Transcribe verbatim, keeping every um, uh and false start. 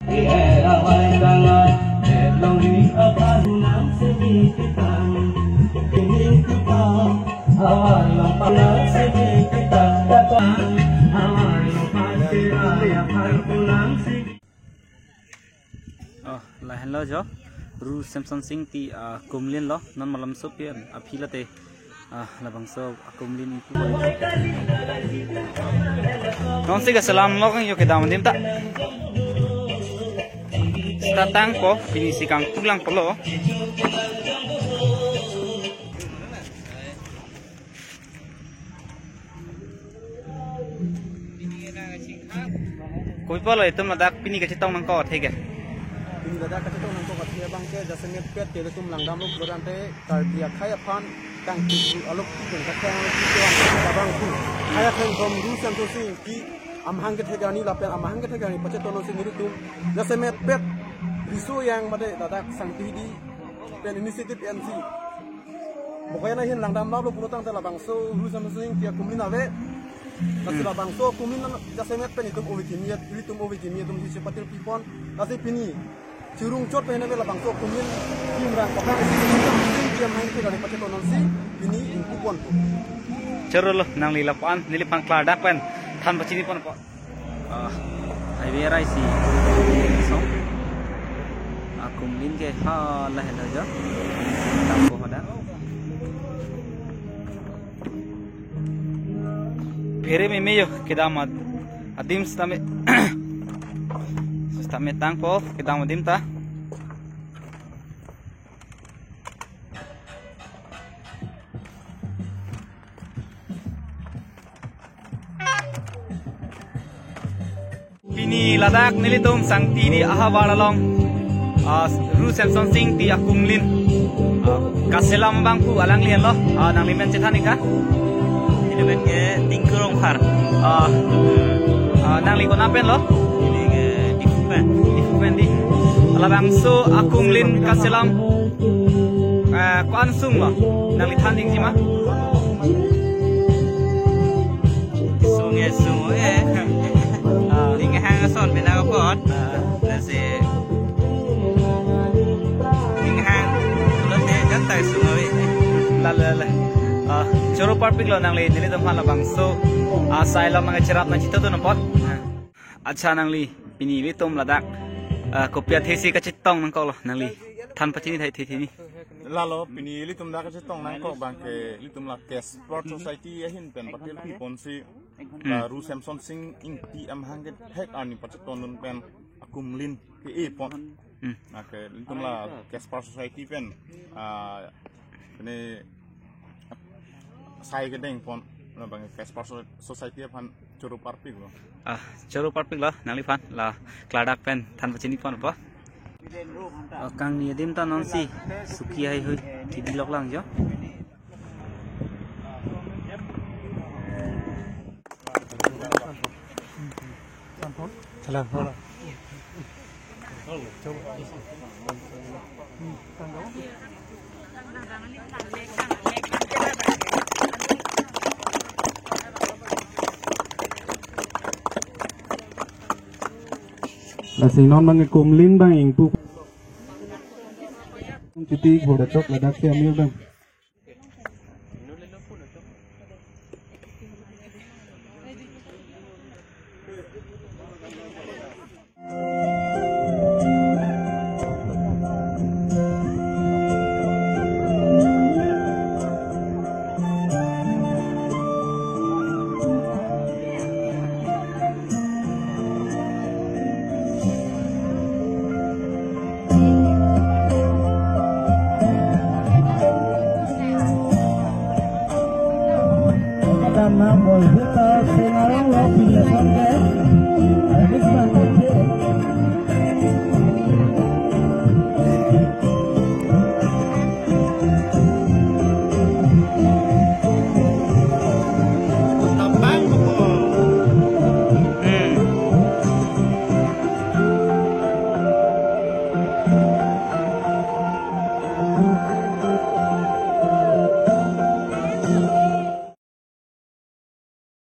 Oh, lahenlo jo. Ru Semson Sing ti, ah, kumlin lo. Non malom sopian aphi late. Ah, labangso akumlin ingpu. Non si kaselam lo kang yo kedam adim ta. Seta tangpo, pini si kangpu lang pulo. Kopi pulo itum ladak pini kachetong nangkok athe ke? Pini ladak kachetong nangkok athe abang ke jasemet pet ke ilitum langdamlo pulotangte Karbi akhei aphan kangpu alok pen kachang alok pen abang pu. Akhei akhei bom Ru Semson Sing Ingti amahang kethek arni lapen amahang kethek arni pachetong nangsi nelitum jasemet pet riso yang mate ladak Sangti Hidi pen initiative N C. Bokaina ahin langdamlo pulotangte labangso Ru Semson Sing Ingti akumlin ave. Lasi labangso akumlin jasemet pen itum ove kimi, ilitum ove kimi atum si chepatir pipon. Lasi pini chirung chot pen ave labangso akumlin kimrang pakang si amahang kethek arni pachetong nangsi pini ingpu ponpo. Choro lo nangli lapu-an neliphan klardak pen than pachini ponpo. Ah, highway arai si song akumlin ke hala helo jo. Tangpo hadak. Phere meme jo kedam ad-, adim sitame. Sitame tangpo kedam adim ta. Pini ladak nelitum Sangti Hidi ahavar along, ah, Ru Semson Sing Ingti akumlin, ah, kaselam abang pu alangli henlo, ah, nangli men chethan ik tha? Neli men ke Tingku Rongphar. Ah, ah, nangli konat pen lo? Neli ke Diphu pen. Diphu pen di. Labangso akumlin kaselam, eh, ko-an sung lo? Nangli than dingji ma? Sung e, sung e. Ah. Ning hang ason bina kapot. Ah. Lasi ning hang, lasi jantai sung ave. La, la, la. Ah, choro parpik lo nangli nelitum aphan labangso, ah, asai along nangcherap nangchitodun apot. Ah. Accha nangli pini ilitum ladak, ah, kopi athe si kachetong nangkok lo nangli than pachini thai thini. Lalo pini ilitum dak kachetong nangkok abang ke ilitum la Cash Power Society ahin pen patir piponsi, hmm, la Ru Semson Sing Ingti amahang kethek arni pachetongdun pen akumlin ke-e pon. Hmm. Lake ilitum la Cash Power Society pen, ah, pini sai kedeng pon, labang Cash Power So-, Society aphan choro parpik lo. Ah, choro parpik lo nangliphan la klardak pen than pachini ponpo. Ah, kangni adim ta non si suki haihui thidi lok lang jo. Salam. Lasi non abang akumlin abang ingpu. Chiti boda chok ladak si amir abang.